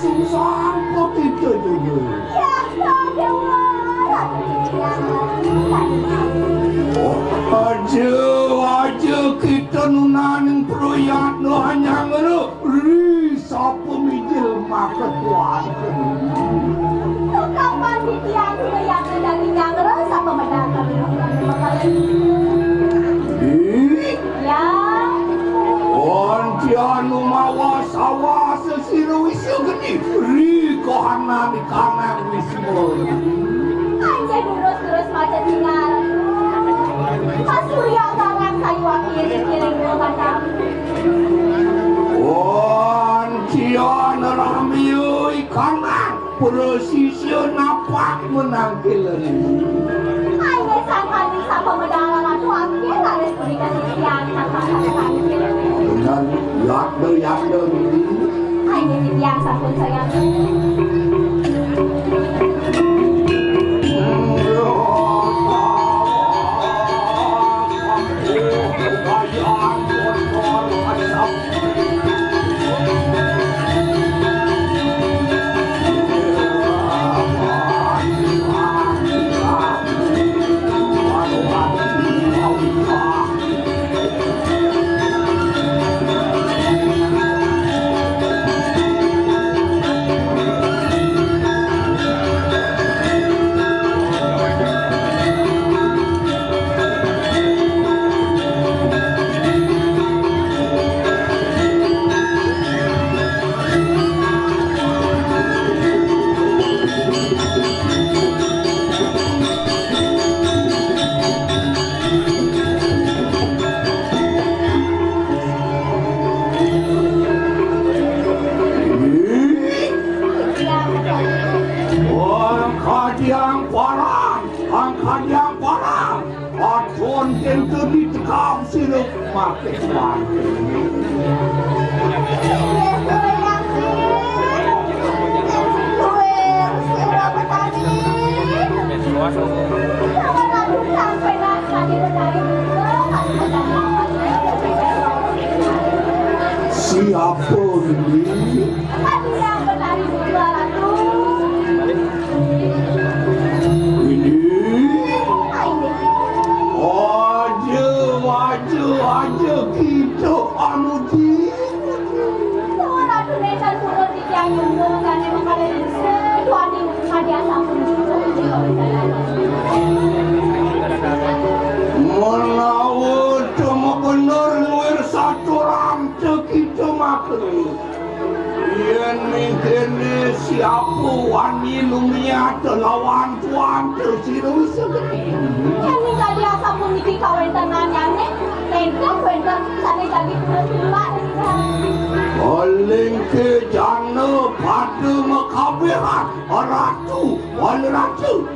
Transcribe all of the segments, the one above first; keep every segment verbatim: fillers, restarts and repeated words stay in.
Sampo kita juga. Ya, Déwa, Ratu Jaya. Oh, aja, aja kita nunaning proyatno hanyang ngono. Ri sapa mijil maketuan. Kapan titiang sudah yakin dari nyangro sapa medal kami. Ih, ya. Antianu mawas awas sira wisa geni. Ri kohanan kanang wisma. Anjay durus-durus macet singal. Pas surya garang sayu api kiring kacang. Wan kian ramyo ikanang. Presisi napak menangkilen. Ayo sangkani sapa medal ratu api laris punika sisian napak menangkilen. Dengan yakda-yakda ini. Ayo sisian sampun sayang. Wah, kadiang parang, ang kadiang parang. Aton tento ditekam sira mati mati. Siapa ini? Ini aja, aja, aja kita anu di. Menawa cuma bener nuir saturan kita maklum. Yén mingkéné siapa wani lumiat lawan tuan sira wisa gedé. Yén mingkadi asapuniki kawéntenannyané, nénten wénten sané jagi pura-pura. Paling ké jana pada makabéhan ratu, wali ratu.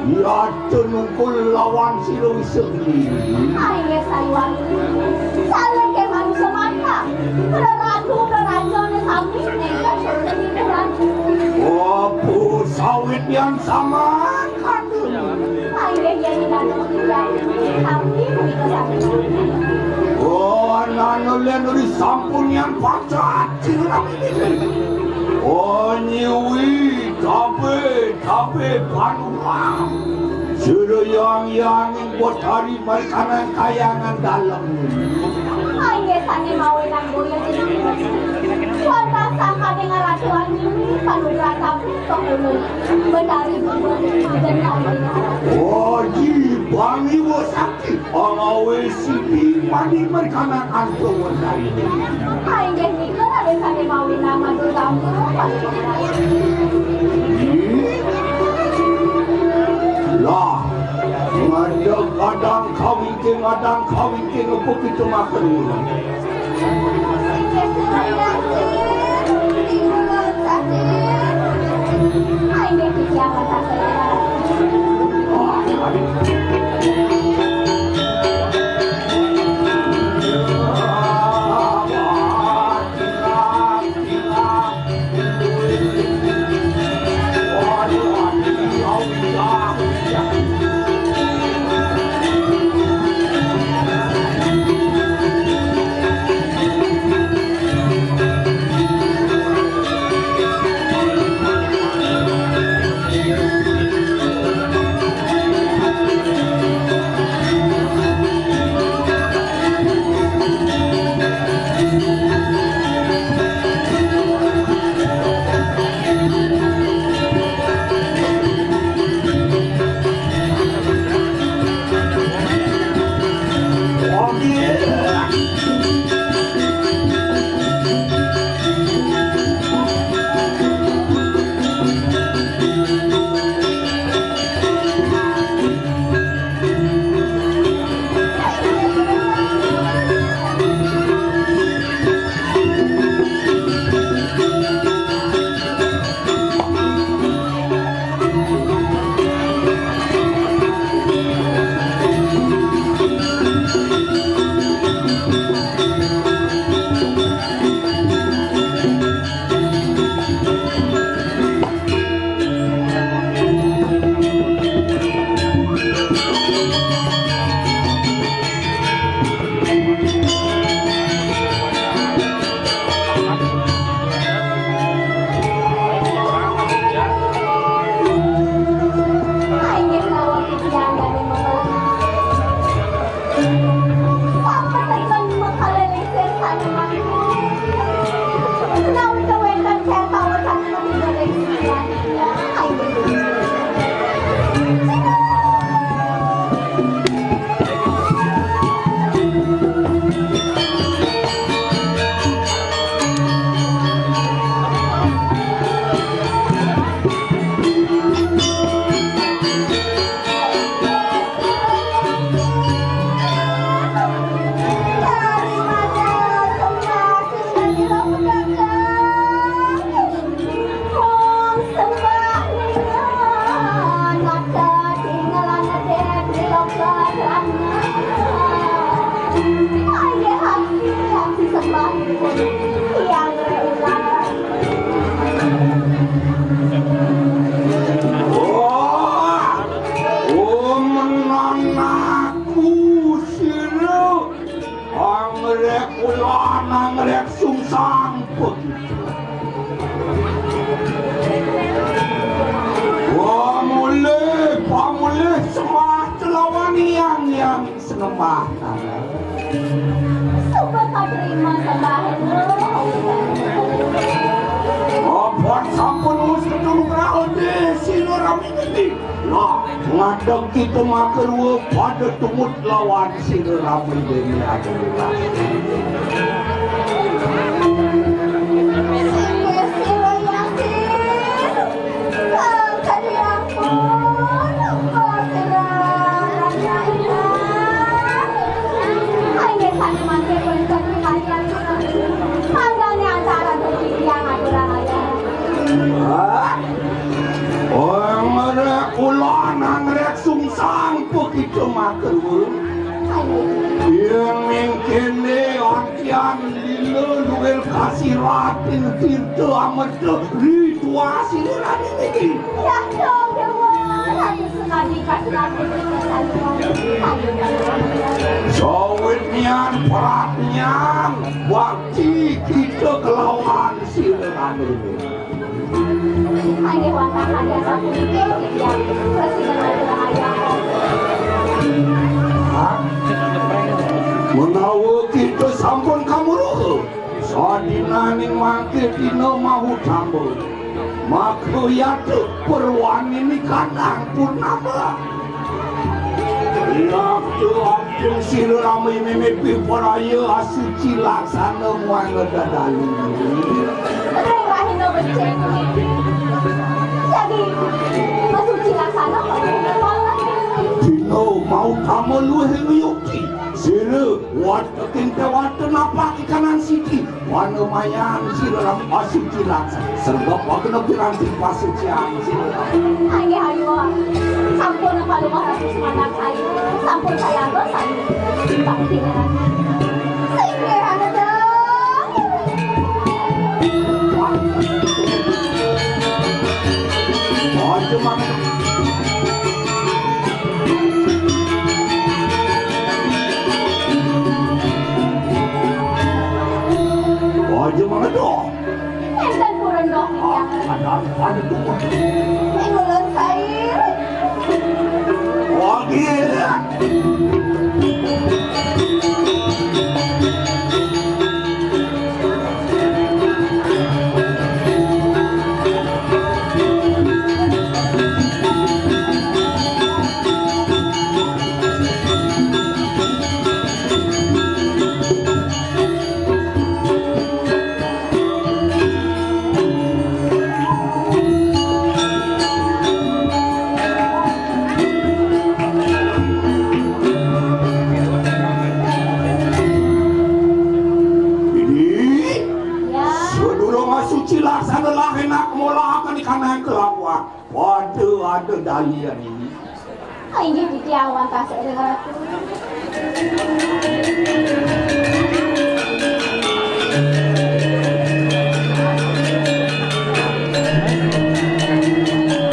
Yata nungkul lawan sira wisa geni. Ayo sayuan. Saling ke manusia mata. Praratu prarajané sami nénten surta hiburan. Apa sawit yang sama kandung? Ayo ya di danau tidak. Tapi menika sami. Oh, nanu lén uri sampun yang pacat. Oh, nyiwi, kabéh, kabéh panuwun. Sedayang yang Betari markanang kayangan dalem. Ayo sané mawinan boya jeneng. Wantah sangkaning ratuan ini panugrahan sampun pengulung. Betari jeneng. Waji pangiwa sakti. Angawé sidi mani merkana antung wendari. Inggih nika raden sané mawi nama Durga Ampun. Lah, ngadeg adang kawingking, adang kawingking apa kita makan. Wah, oh, menanak ku sira, anggrek ulan, anggrek sungsang, begitu. Pamulih, pamulih, sembah kelawan yang, yang senembah. Sumpah patrima sembah. Abot sampun mus ketulung raon deh, sira rami ngendi? Lah, ngadeg kita makarua pada tumut lawan sira rami dene adalah. Sira yakin. Hah? Oh, anggrek ulan, anggrek sungsang, begitu makarua. Yen mengkene Yan lila luwih kasiratin tirta amerta rituasi lelane niki. Ya, dong, Dewa. Ratu Semadi kasiratin tirta. Sawit nian pratnyan bakti kita kelawan sira niki. Inggih wantah hadiah sapunika, titiang prasida ngaturang ayah. Menawa kita sampun kamuruha, sadinaning mangke dina mahutama, maka yata purwanini kandang purnama. Laktu abdin sira rami mimipi paraya asuci laksana muang dadali. Ring rahina becik. Jadi, asuci laksana. Dina mautama luwih nguyukti. Sira wata kinte wata napak ikanan siti. Wana mayan sira asuci laksana. Serba pagena piranti pasucian sira. Inggih, ayu. Sampun palungguh Ratu Sumandak saya. Sampun saya antos saya. Tapi dengan singgih anedeng. Aja mangga. Aja mangga. Enten purun doh, Hyang. Ada, ada tuh. Ing ulun sair. Wah, gila. Ini, ya. Sadurung asuci laksana lah enak molahaken ikan yang kelawan. Waduh, ada dalian ini. Inggih titiang wantah sairing Ratu.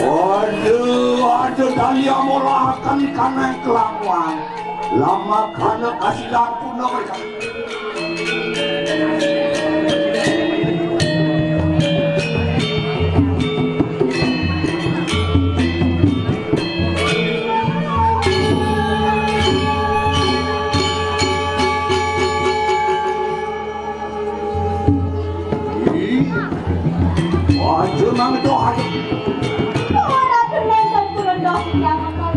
Waduh, ada dalian molahaken ikan yang kelawan. Lama kana kasihan puna mereka. Aja mangda aja. Ora tenang dan purun doh yang akan.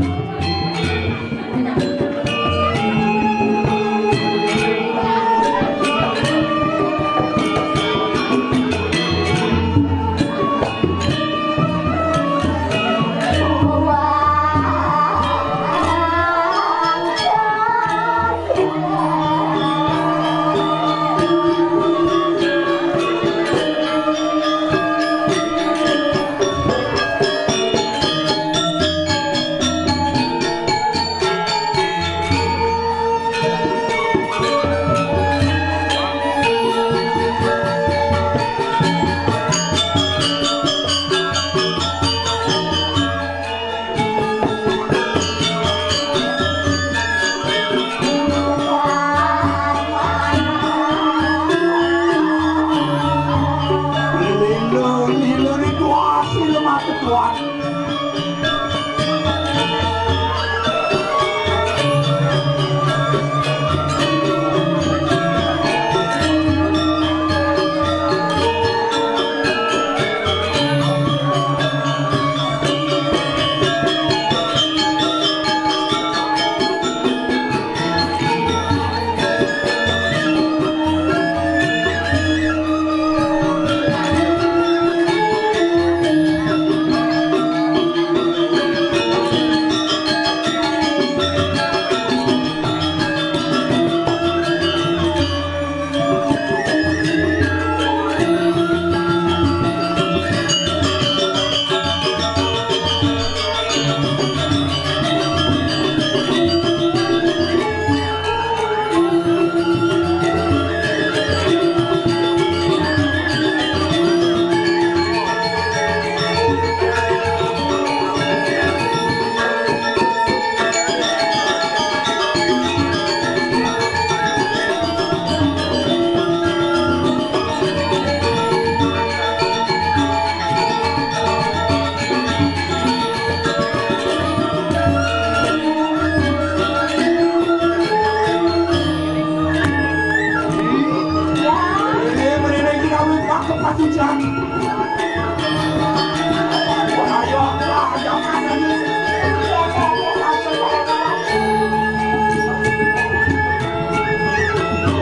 Hujan.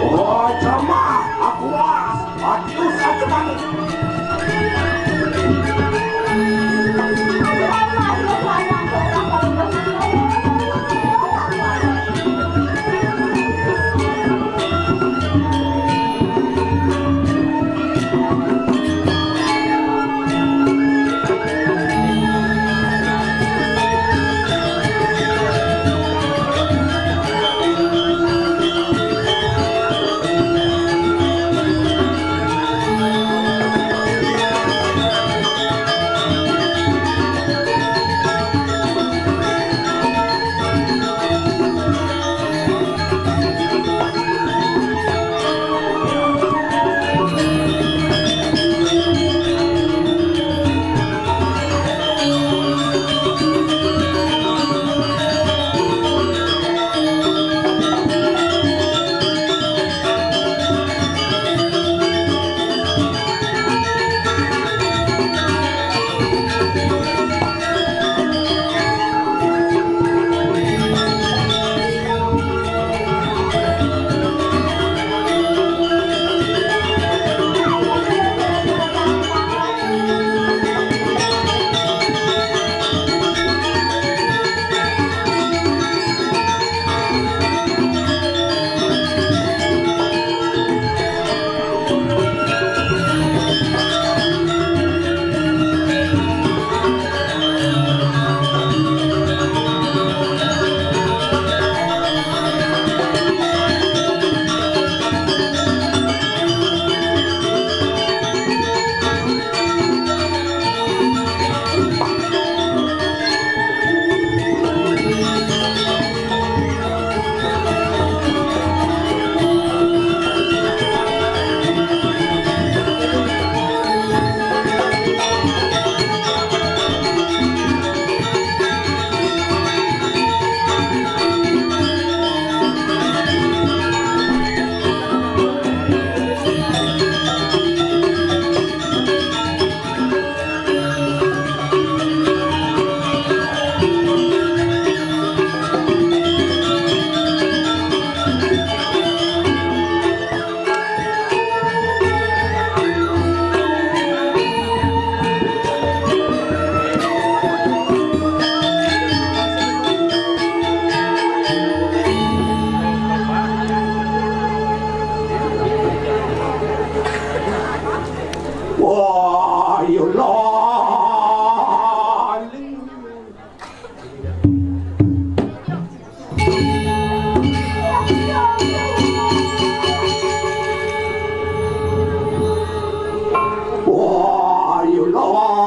Oh, jamaah, aku was. Adius, aku. Wah, ya lali. Wah, ya lali.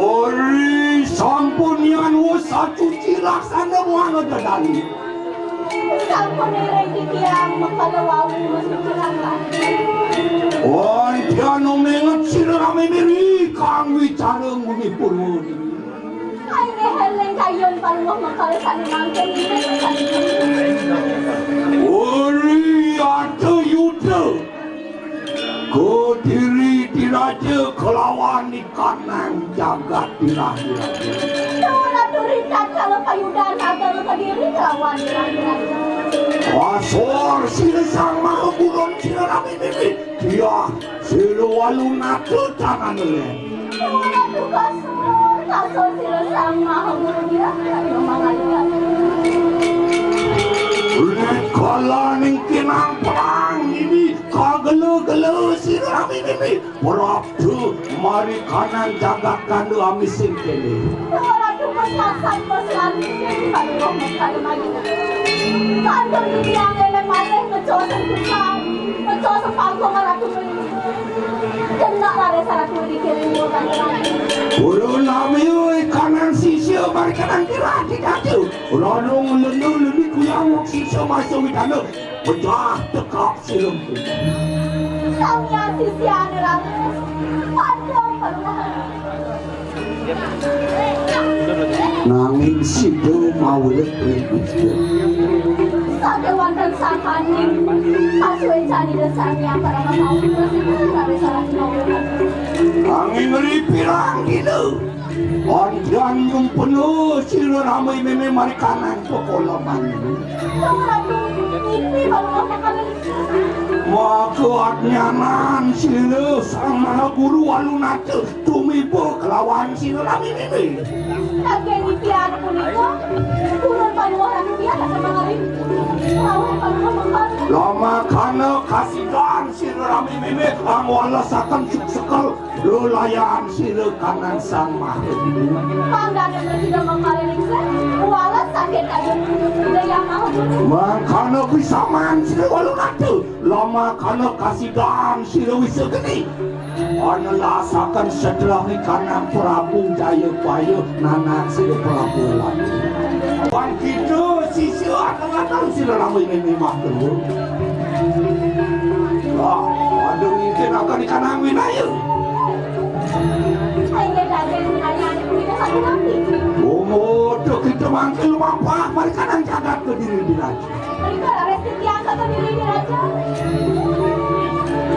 Ori sampun yan wus acuci laksana banget dadali. Sampun ngiring titiang mekala wau mesti cilaka. Wan tiano menget sira rame miri kang wicara nguni purwa. Kainggih eling kayun paruwuh mekala sane mangkin. Uri ata yuda. Kediri diraja kelawan ikanang jagat diraja. Dawa Ratu Rincat kala payudan agama Kediri kelawan. Sor sira Sang Maha Guru, sira rame-rame. Iya, sira Walunata tanane. Ora tugas sor, kasor sira Sang Maha Guru, iya, iya, mangalian. Rikala ning kinang perang ini, kagela-gela sira rame-rame. Prapta marikanan jagat kanda ami sing kene. Ora tugas kasat, kasat. Aduh, kami maju. Kantor di tiang elek malih, ngecosen tukang, ngecosen pangkong, Ratu Meli. Kena lare saratu dikirim bukan. Guru nami oi kanan sisya marikanan kira dikatu. Ora nung lendu-lendu kuyang wong sisya masa widana. Pejah tekap silem. Sang Hyang sisiane ratus. Padha perumahan. Nanging sida maweleh ring Gusti. Sakewanten sangkaning pasuecanina Sang Hyang Parama Maha Kuasa, rawe sareng maweleh. Nanging ri pirang dina, antian nyumpena sira rame-rame marikanan pekoloman. Sang Ratu, ngipi baluh makanan. Maka adnyanan sira Sang Maha Guru Walunata tumiba kelawan sira rame-rame. Saking titian punika, purun panuwuh Ratu Hyang Ratu Mangari. Panuwuh panuwuh mangkana. Lamakana kasidan sira rame-rame angwalesaken suksekel lelayan sira kanan Sang Maha Guru. Pangdana prasida mangkala ningsih, wales saking kayun Ida Hyang Maha Guru. Mangkana bisaman sira Walunata, lamakana kasidan sira wisa geni. Anelasaken sedrah ri kanan Prabu Jayabaya nanak sira Prabu Lati. Wan kita sisya ateng-ateng sira rame mimah dulu. Lah, pada mungkin akan ikanang winaya. Inggih, Raden, winaya anak punika sampun napi? Umur kita mangke lumampah, marikanan jagat kediri diraja. Rika raris titiang kata diri diraja.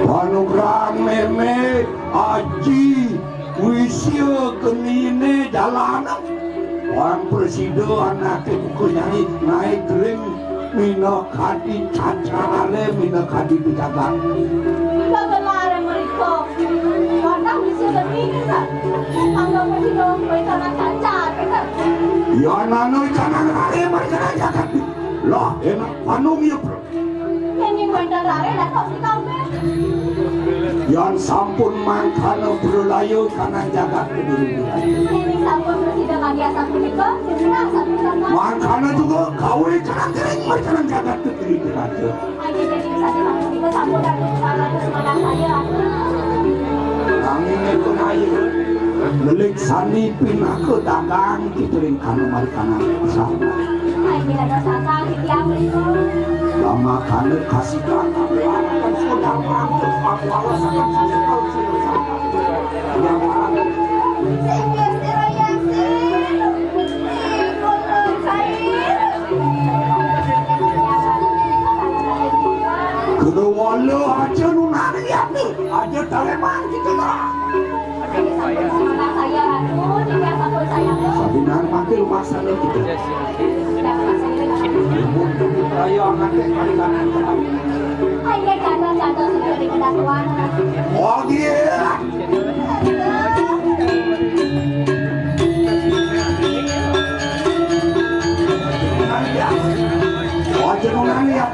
Panugrahan meme, aji, wisia genine jalanan. Wong prasida anake buka nyai naik ring minakadi cacare, minakadi pejabat. Ika gelare mereka. Warna wisia genine, kan? Anggap prasida mereka nak cacat, kan? Ya, nanu ikan nang rare mereka nak jagat. Lah, enak panung ya, bro. Nanging wénten rare dados pikanggih. Yan sampun mangkana pralaya kanan jagat kediri. Nanging sampun prasida kanggé asapunika, sinten asapunika? Mangkana juga gawe kanang kering markanan jagat kediri raja. Aja jadi saja sapunika sampun dados kalados manah saya. Nanging ipun ayu, nelik sani pinaka dagang kita ring kana markanan. Lama kane kasih kata, akan sudah pantes, aku awasakan sesuatu. Yang mana? Kudu wala aja nunani aku, aja taleman gitu lah. Sabinan mati rumah sana kita. Raya ngantek kali kanan. Oh, iya. Oh, jenengan ya.